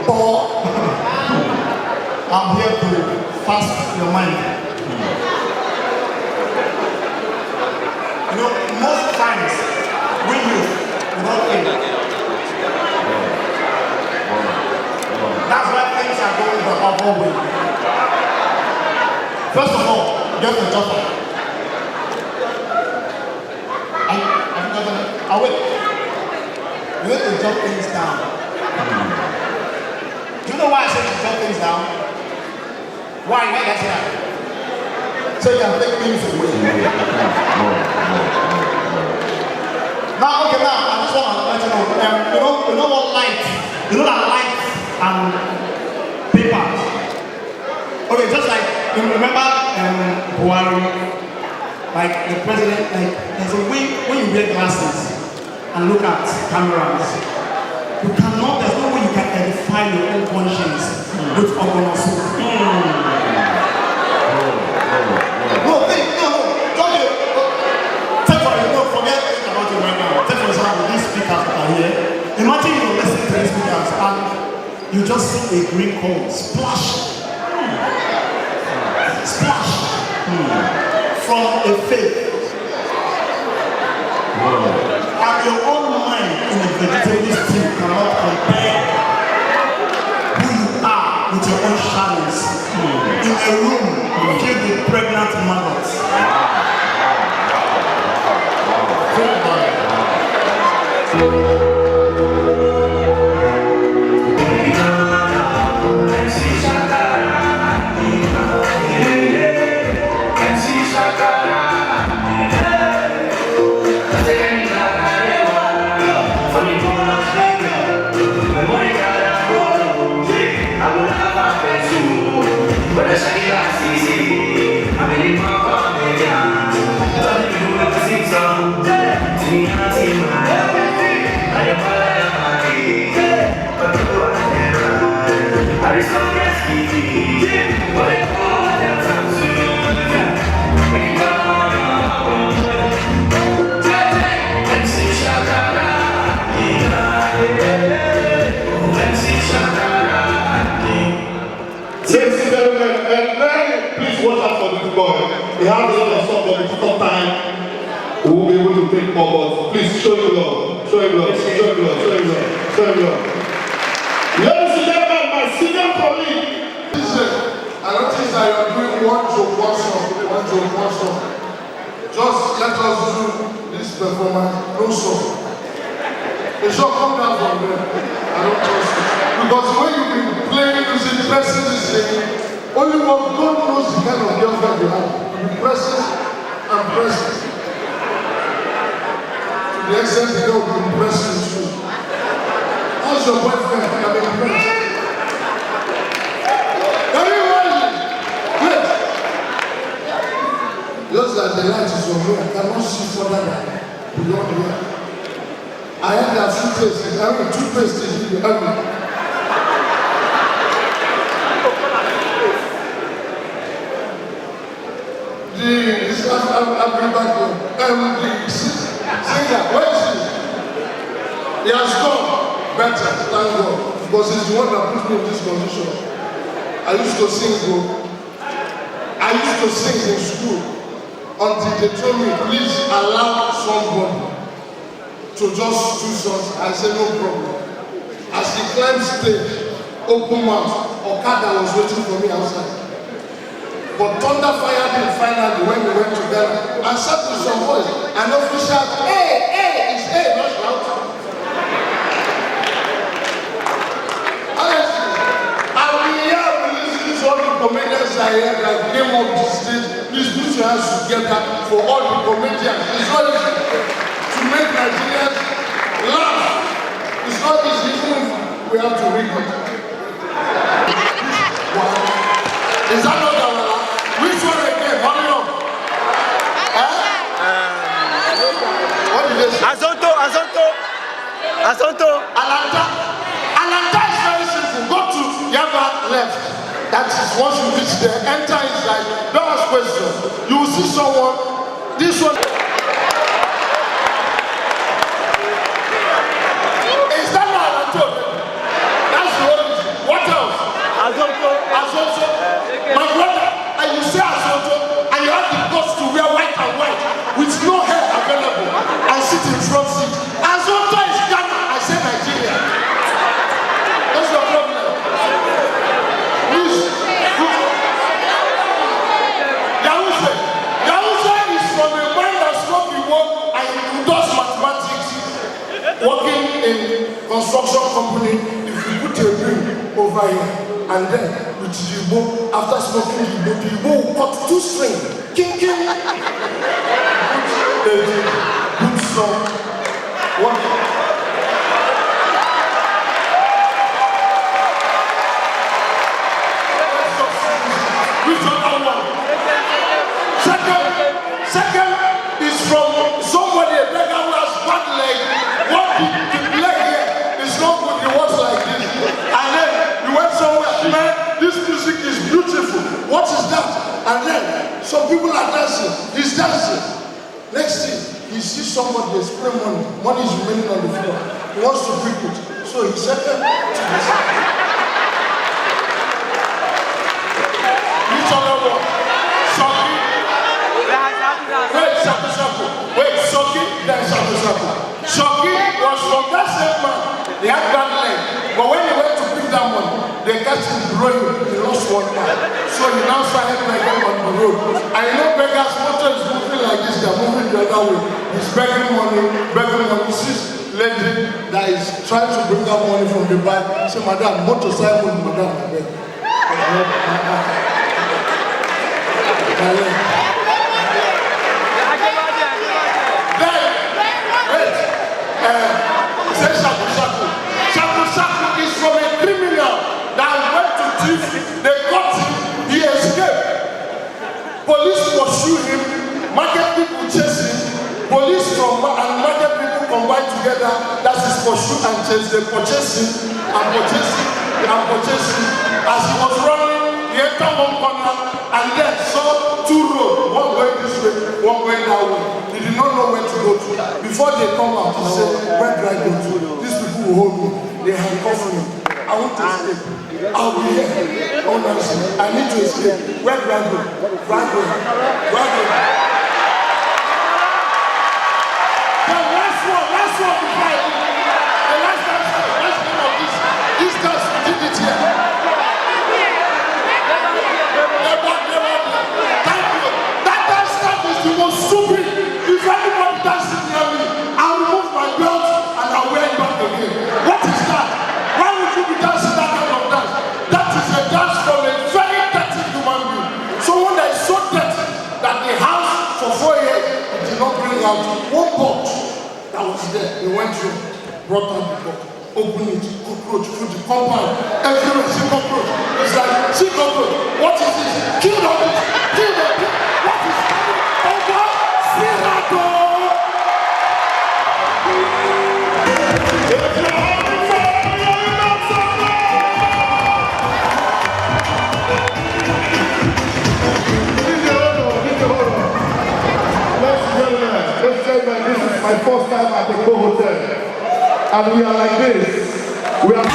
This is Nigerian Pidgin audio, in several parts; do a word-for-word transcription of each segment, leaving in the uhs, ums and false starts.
Or I'm here to fast your mind. You know, most times we youth, we don't think. That's why things are going the other way. First of all, get the job. Are you, are you governor? Oh, wait. You need to jot things down. Do you know why I said to jot things down? Why? Why did I say that? So you can take things away. Now, okay, now, I just want to let you know, um, you know, you know what light? You know that light and paper. Okay, just like, you remember, um, Buhari, like the president, like, there's a way when you wear glasses and look at cameras, you cannot, there's no way you can edify your own conscience with ogbono soup. No, think, no, no, don't you, take for it, no, forget, think about it right now. Take for example, these speakers that are here. Imagine you're listening to these speakers and you just see a green color splash, splash from a faith. And your own mind in a vegetable stew cannot compare who you are with your own shadows in a room filled with pregnant maggots. Think about it. Ladies and gentlemen, and then please watch out for this boy. He has a lot of stuff, but because of time, we won't be able to take more. But please show him love, show him love, show him love, show him love, show him love. Ladies and gentlemen, my senior colleague. Listen, I notice that you're doing one joke, one song, one joke, one song. Just let us do this performance, no song. They should come down from there. I don't trust it. Because when you be playing music, pressing this thing, only one God knows the kind of girlfriend you have. You be pressing and pressing. To the extent the girl will be impressed with you. How's your boyfriend? I'm impressed. Can you imagine? Wait. Just that the light is on me, I cannot see further than beyond here. I had that suitcase, I mean, toothpaste is in the army. The, this Af-, Af-, African, um, the si-, singer, where is he? He has gone better, thank God, because he's the one that put me in this condition. I used to sing, bro. I used to sing in school until they told me, "Please allow somebody to just two songs." I said, "No problem." As he climbed stage, open mouth, Okada was waiting for me outside. But thunder fired him finally when we went to Ghana. I sat with some boys and official, "Hey, hey, it's hey, not shout." Honestly, I will hear, I will listen to all the comedians I hear that came up to stage. Please put your hands together for all the comedians. It's not easy to make Nigerians laugh. It's not easy, even if we have to read it. One. Is that not Dawala? Which one again? Hurry up. Eh? What did they say? Azonto, Azonto. Azonto. Alanta. Alanta is very simple. Go to Yaba left. That is once you reach there, enter inside. Don't ask questions. You will see someone. This one. Is that not Alanta? That's the only thing. in construction company, if you put a ring over here and then with the Igbo, after smoking the Igbo, the Igbo will cut two string. King, king. Good, good song. What? Which other one? Second, second is from somebody, a beggar who has bad leg. What the, the leg here is not good. He walks like this. And then he went somewhere. Man, this music is beautiful. What is that? And then some people are dancing. He's dancing. Next thing, he sees somebody dey spray money. Money is remaining on the floor. He wants to pick it. So he said, "Eh, to himself." Which other one? Shoki. Wait, Shaku Shaku. Wait, Shoki, then Shaku Shaku. Shoki was from that same man. He had bad leg. But when he went to pick that money, they catch him blowing. He lost one eye. So he now started begging on the road. I know beggars, motor is moving like this, they're moving the other way. He's begging money, begging money. This lady that is trying to bring out money from the bag, say, "Madam, motorcycle, madam, I beg." My leg. Then, wait, uh, say Shaku Shaku. Shaku Shaku is from a criminal that went to thief. They caught him. He escaped. Police pursue him. Market people chase him. Police from ma-, and market people combine together. That's his pursue and chase. They purchase him and purchase him and purchase him. As he was running, he entered one corner and then saw two roads, one going this way, one going that way. He did not know where to go to. Before they come out, he said, "Where do I go to? These people will hold me. They handcuff me. I want to escape. I'll be here. Oh, no, I need to escape. Where do I go? Do I go? Do I go?" The last one, last one before I leave. The last dance, what's the name of this? This dance, we did it here. Never, never, never. Thank you. That dance step is the most stupid. If anybody dances near me, I'll remove my belt and I'll wear it back again. What is that? Why would you be dancing that kind of dance? That is a dance from a very dirty human being. Someone that is so dirty that the house for four years did not bring out one box that was there. He went through, brought out the box, opened it, cockroach, put the compound, everywhere, see cockroach. It's like, "See cockroach, what is this? Kill the beast, kill the beast. What is coming over Sirato?" If you're hungry for it, you know something. Ladies and gentlemen, ladies and gentlemen, this is my first time at the Go Hotel. And we are like this. We are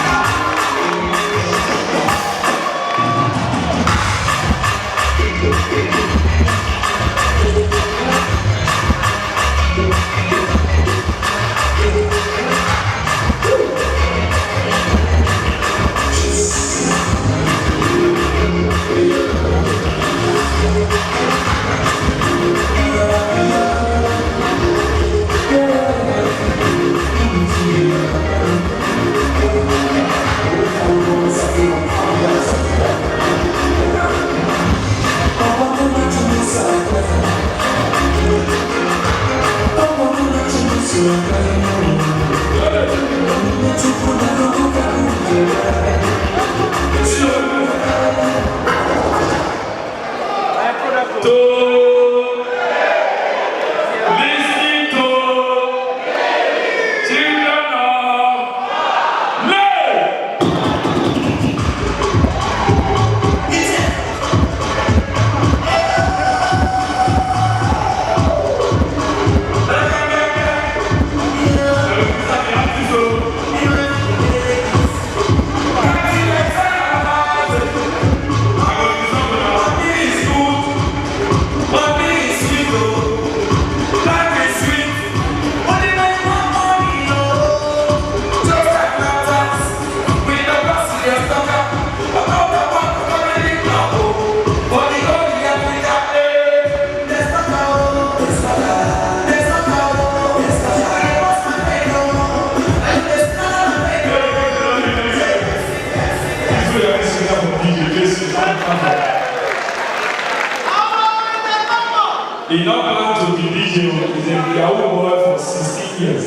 He no plan to be D J o, he's a Yahoo boy for sixteen years.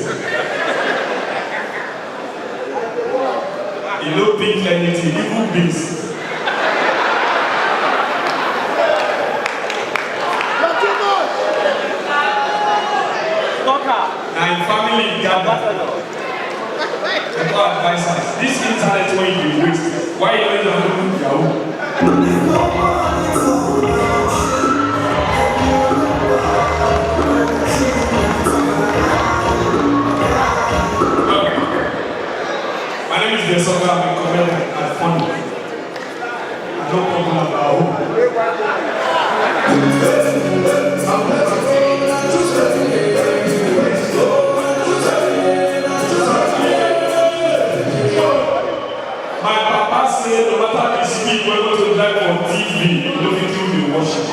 He no pick anything, even beans. You're too much. Talker. Na him family gather. Dem go advise am. This internet wey you dey waste, why you no dey handle Yahoo? My name is Desoka, I'm a comedian and funny. I don't come una for home. My papa say no matter the speed wey motor drive for T V, you no fit kill the worship.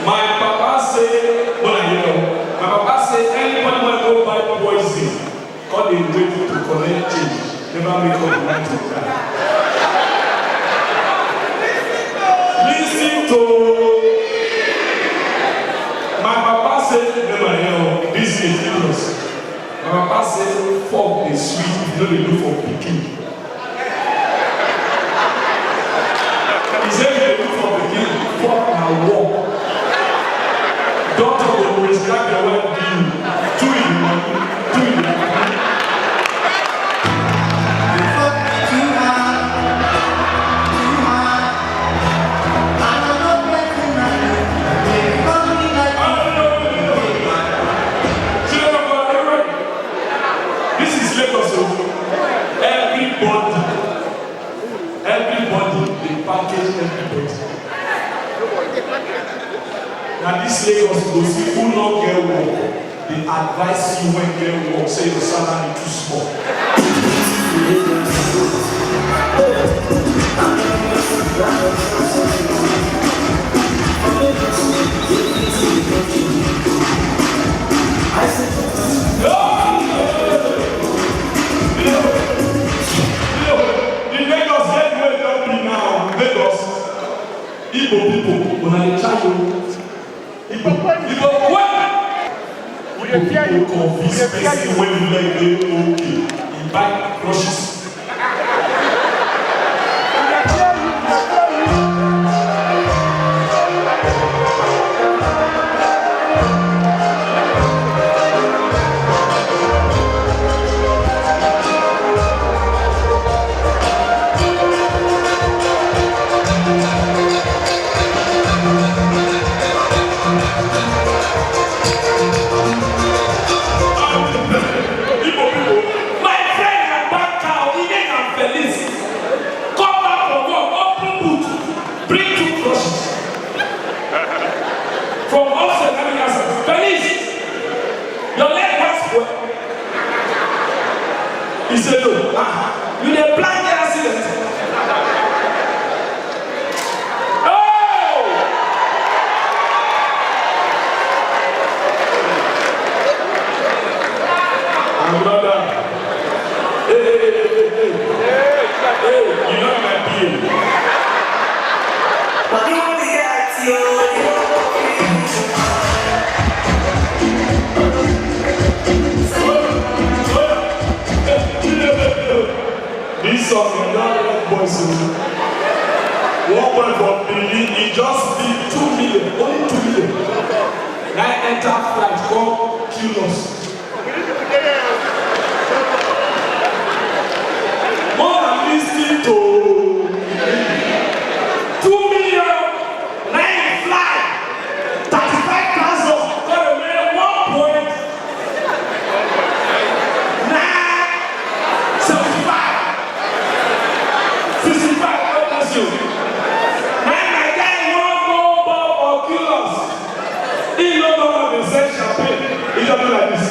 My papa say, when I hear, my papa say anybody wey go buy poison, come dey wait to collect change, never make up the mind to die. Listen to my papa say, remember here, this is serious. My papa say, fuck dey sweet, you no dey look for pikin. He say, you dey look for pikin, fuck na work. Doctor go prescribe your wife give you, two in the morning, two in the afternoon. This is Lagos o. Everybody, everybody dey package everybody. Na this Lagos go see who no get work. Dey advise you when get work say your salary too small. The Lagos get where e don be now. Lagos, Igbo people, una dey try o. Igbo, Igbo, what? We dey fear you. Igbo people convince person wey you like dey okay. He buy crushes. Igbo people, my friend na banker, Onyeka Felix. Come back from work, open boot, bring two crutches. From upstairs, let me ask am, Felix, your leg don spoil? He say, no. Ah, you dey plan the accident? Oh! My brother. Hey, hey, hey, hey, hey. Hey, you know my P A. This song, you don't let boys o. One boy from Benin, he just did two million, only two million. Now enter flight, come kill us. More than listen to two million, nine fly, thirty-five thousand, go remain one point nine seventy-five. Sixty-five, God bless you. Now my guy wan go ball for kill us. He no know how to sell champagne. He just do like this.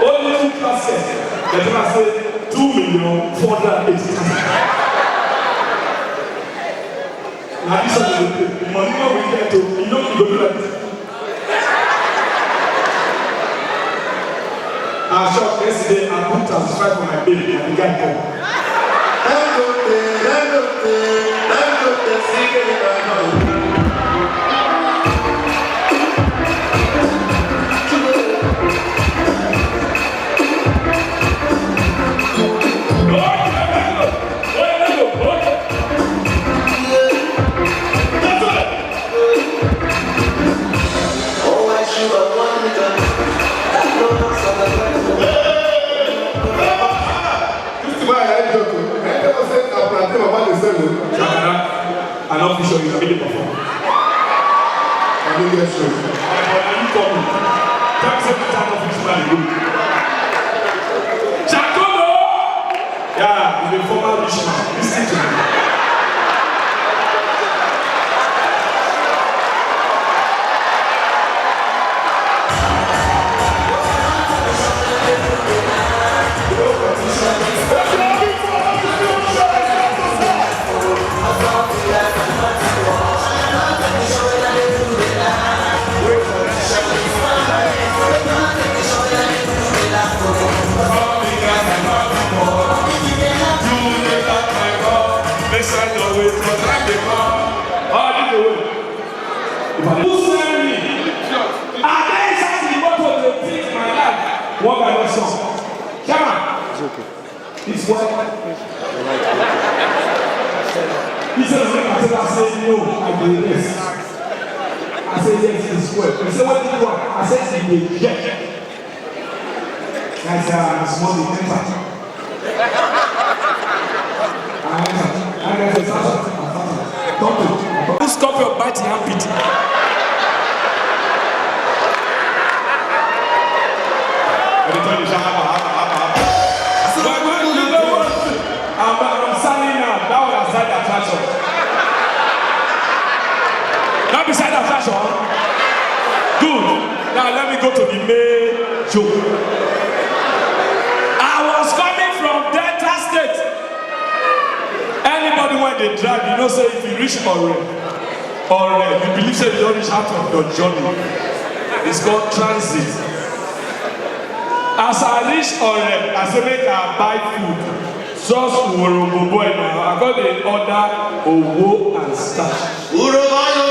Only two percent. The person say two million four hundred and eighty thousand. Now this one dey pay. Money wey we get to, you know, you go do like this. I I shop yesterday and put am strike for my babe and the guy come. Dangote, Dangote, Dangote, sing it, my boy. This is why I like joke. I never say na plantain mama dey sell o. Shakara, I no fit show you, I be dey perform. I no get show. But na you call me. Thank you, sir. Shakolo! Yeah, you be former rich man. Listen to me. Who send me? I dey inside the motor dey think my life. One by one song. Come on. It's what? He said, "Make I tell her say no, I dey rest." I say, "Yes, it's well." He said, "What do you want?" I said, "He dey get." I said, "Ah, small dey enter." I enter. I enter. Don't do. Who stop your bite in armpit? Let me tell you, sha, haba, haba, haba, haba. Why, why you know what? I'm, I'm signing now. That one na side attraction. Not be side attraction. Good. Now let me go to the main joke. I was coming from Delta State. Anybody when they drive, you know, say if you reach Ore, Ore, you believe say you don reach out of your journey. It's called transit. As I reach Ore, I say make I buy food. Just Uworobo boy now. I got the order Owo and starch. Urobo yo,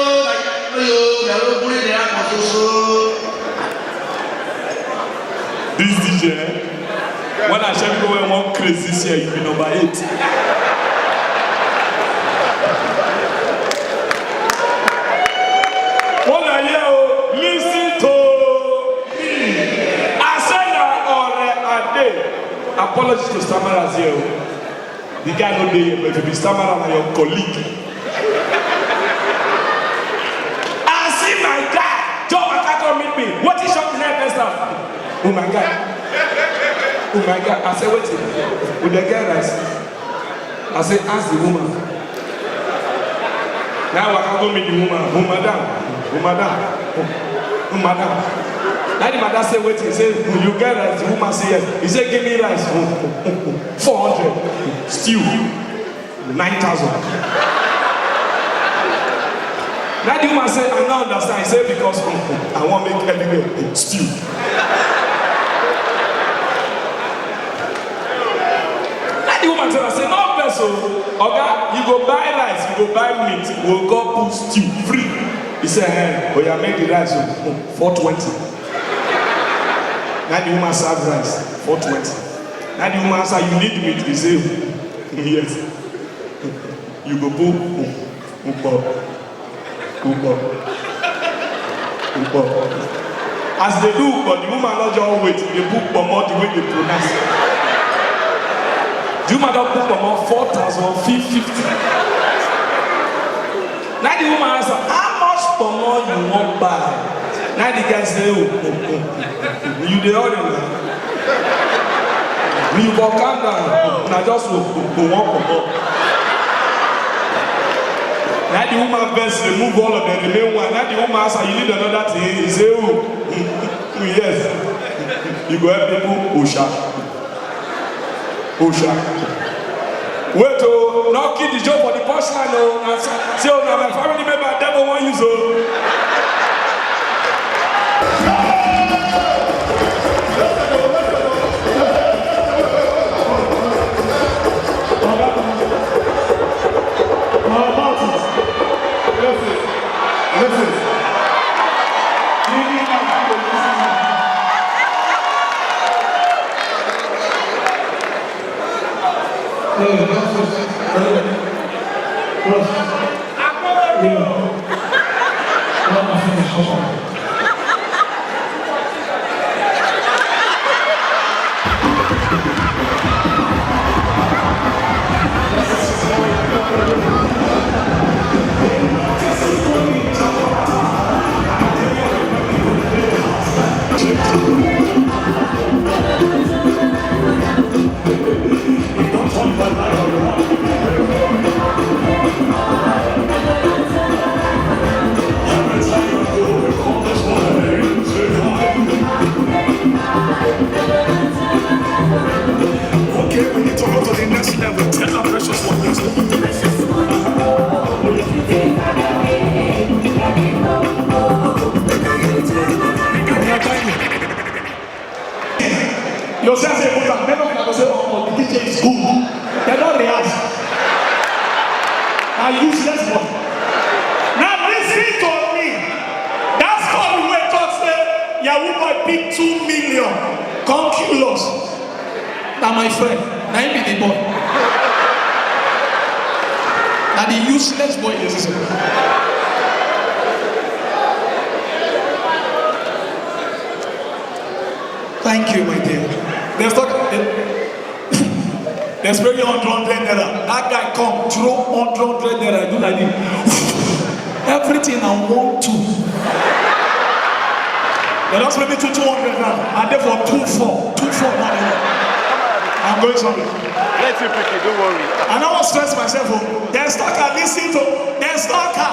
yo, yo, yo, yo. This D J, eh? When I check people wey wan craze this year, you be number eight. Hold on here, oh. Listen to me. I say na Ore I dey. Apology to stammerers here, oh. The guy no dey here, but if you be stammerer, na your colleague. I see my guy, John Waka come meet me. Wetin shock me first time? Oh my God. Oh my God. I say, "Wetin? We dey get rice?" I say, "Ask the woman." Now I waka go meet the woman. "Oh, madam. Oh, madam. Oh, madam." Now the madam say, "Wetin?" Say, "You get rice?" The woman say, "Yes." He say, "Give me rice." Four hundred. Stew. Nine thousand. Now the woman say, "I no understand." He say, "Because I wan make everywhere stew." Now the woman tell her say, "No vex o, oga, you go buy rice, you go buy meat, we go put stew free." He say, "Eh, oya, make the rice o, four twenty." Now the woman serve rice, four twenty. Now the woman ask her, "You need meat?" He say, "Yes." You go put ukpo, ukpo, ukpo. As they do ukpo, the woman not just wait, they put pomo the way they pronounce. The woman don put pomo four thousand fifty. Now the woman ask her, "How much pomo you wan buy?" Now the guy say, "Oh, oh, oh, oh, oh, you dey hurry na. You go calm down. Na just oh, oh, oh, one pomo." Now the woman vex, remove all of the remaining one. Now the woman ask her, "You need another thing?" He say, "Oh, mm, mm, mm, yes. You go help people, Osha." Osha. Wait oh, no kill the joke for the punchline oh. Na so, say oh, na my family member devil wan use oh. Okay, we need to go to the next level. Tell our precious one next level. You see, as I put am, many of una go say, "Oh, the D J is good." They don't react. Na useless boy. Now listen to me. That story wey talk say Yahoo boy pick two million, come kill us. Na my friend. Na him be the boy. Na the useless boy dey listen. Thank you, my dear. There's not. Dem spray you hundred, hundred naira. That guy come, throw hundred, hundred naira, do like this. Everything na one, two. Dem don spray me two, two hundred now. I dey for two, four, two, four now. I'm going somewhere. Let him pick it, don't worry. I no wan stress myself o. Dem stalker, listen to. Dem stalker.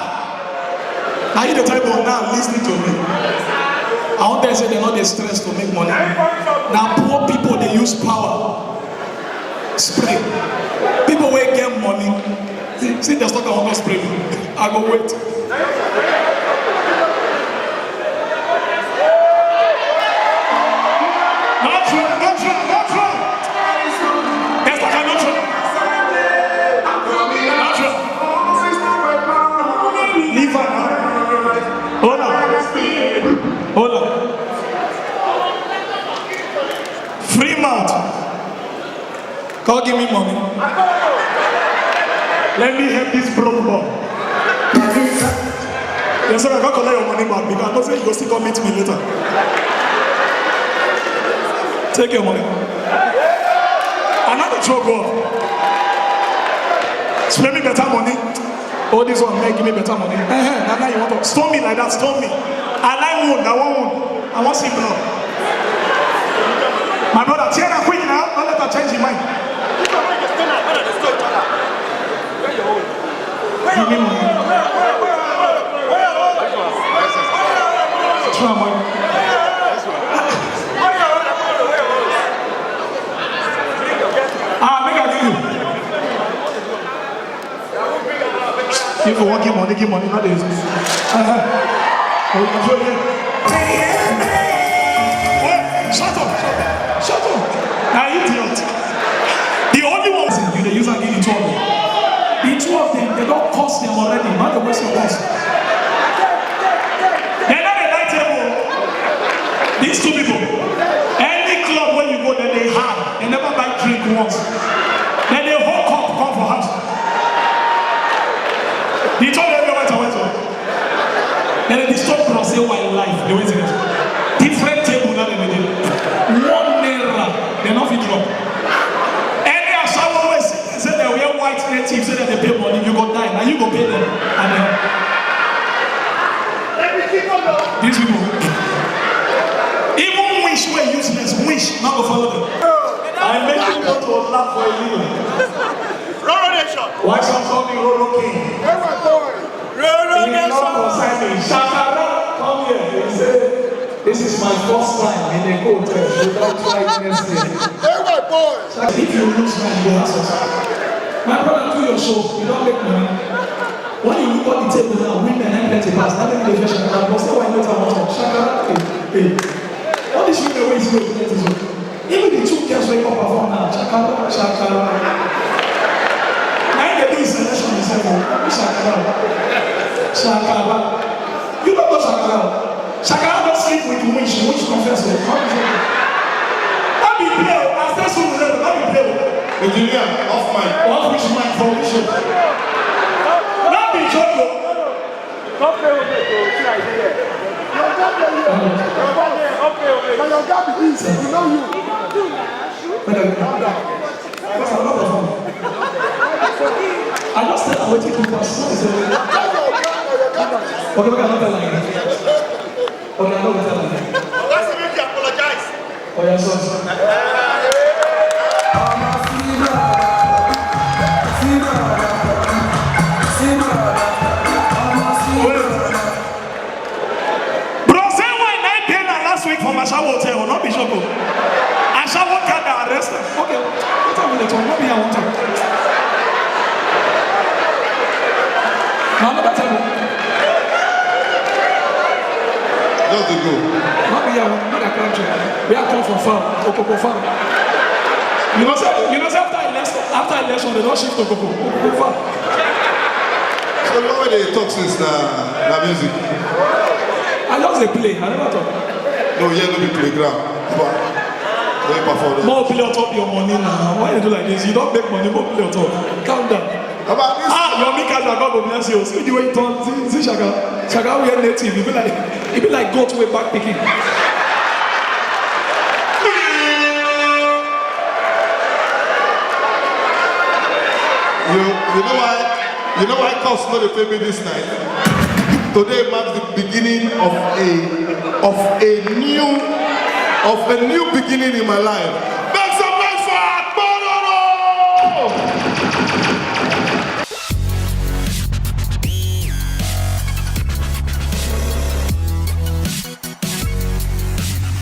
Na you dey tell me now, listen to me. I wan tell you say dem no dey stress to make money. Na poor people dey use power spray. People wey get money, see, see, dem stalker wan come spray me. I go wait. No try, no try, no try. Dem stalker, no try. No try. Leave am now. Hold on. Hold on. Free mouth. Come give me money. Let me help this broke boy. Yes, sir, I go collect your money back because I know say you go still come meet me later. Take your money. Another joke, bro. Spend me better money. Oh, this one, man, give me better money. Eh, eh, na now you want to stone me like that, stone me. I like wound, I want wound. I want see blood. My brother, tear that quick now. Don't let her change your mind. Give me money. Try money. Ah, make I give you. If you wan give money, give money, no dey. Uh-huh. Oh, you throw it. Hey, shut up, shut up, shut up. Na idiot. The only one you dey use am give the two of them. The two of them, they don curse them already. No dey waste your words. They no dey like table. These two people, any club wey you go, dem dey hard. Dem never buy drink once. Dem dey hold cup come for house. The two of them dey wait and wait o. Dem dey disturb bros say why life dey wait. Different table na dem dey. One naira, dem no fit drop. Any ashawo wey say dem wear white native, say dem dey pay money, you go die. Na you go pay them. And then these people, even wish wey useless, wish no go follow them. I make you go to laugh for a living. Roro Nation. Why some call me Roro King? Roro Nation. It no concern me. Shakara, come here. He say, "This is my first time in a hotel. You don try it next year." Hey, my boy. Shakara, if you lose, man, you go ask us. My brother, do your show. You don make money. When you look at the table now, women and plenty pass. That make me dey fresh and I must say why later I want to shakara. Hey, hey. All these women wey you see wey plenty so. Even the two girls wey come perform now, shakara, shakara. Na im dey do his selection himself o. No be shakara. Shakara. You no go shakara. Shakara don sleep with winch, winch confess o. How you say? No be play o. I say so to them, no be play o. Engineer, off mic. Off which mic for which show? No be joke o. No play with me o. See I dey here. Your God dey here. Your God dey here. No play with me. Na your God be this. You know you. Calm down. Because I love the phone. I just said I waited to pass. Okay, okay, I don't tell like that. Okay, I don't tell like that. That's the way you apologize. Oh, yeah, sorry. Wait. Bro, same wine na I pay na last week for Mashawo Hotel, no be joke o. Ashawo guard dey arrest am. Okay, what time we dey talk? No be here I wan talk. Na another time o. Just dey go. No be here I wan, make I climb tree. We are come from farm, Okoko farm. You know say, you know say after election, after election, they don shift to Okoko, Okoko farm. So the one wey dey talk since na, na music. I just dey play, I never talk. No, here no be playground. Papa, no be perform there. More play on top your money now. Why you do like this? You don make money, more play on top. Calm down. About this. Ah, your Mika, God go bless you. See the way you turn. See, see Shaka. Shaka wear native. He be like, he be like goat wey back picking. You, you know why? You know why cost no dey pay me this night? Today marks the beginning of a, of a new, of a new beginning in my life.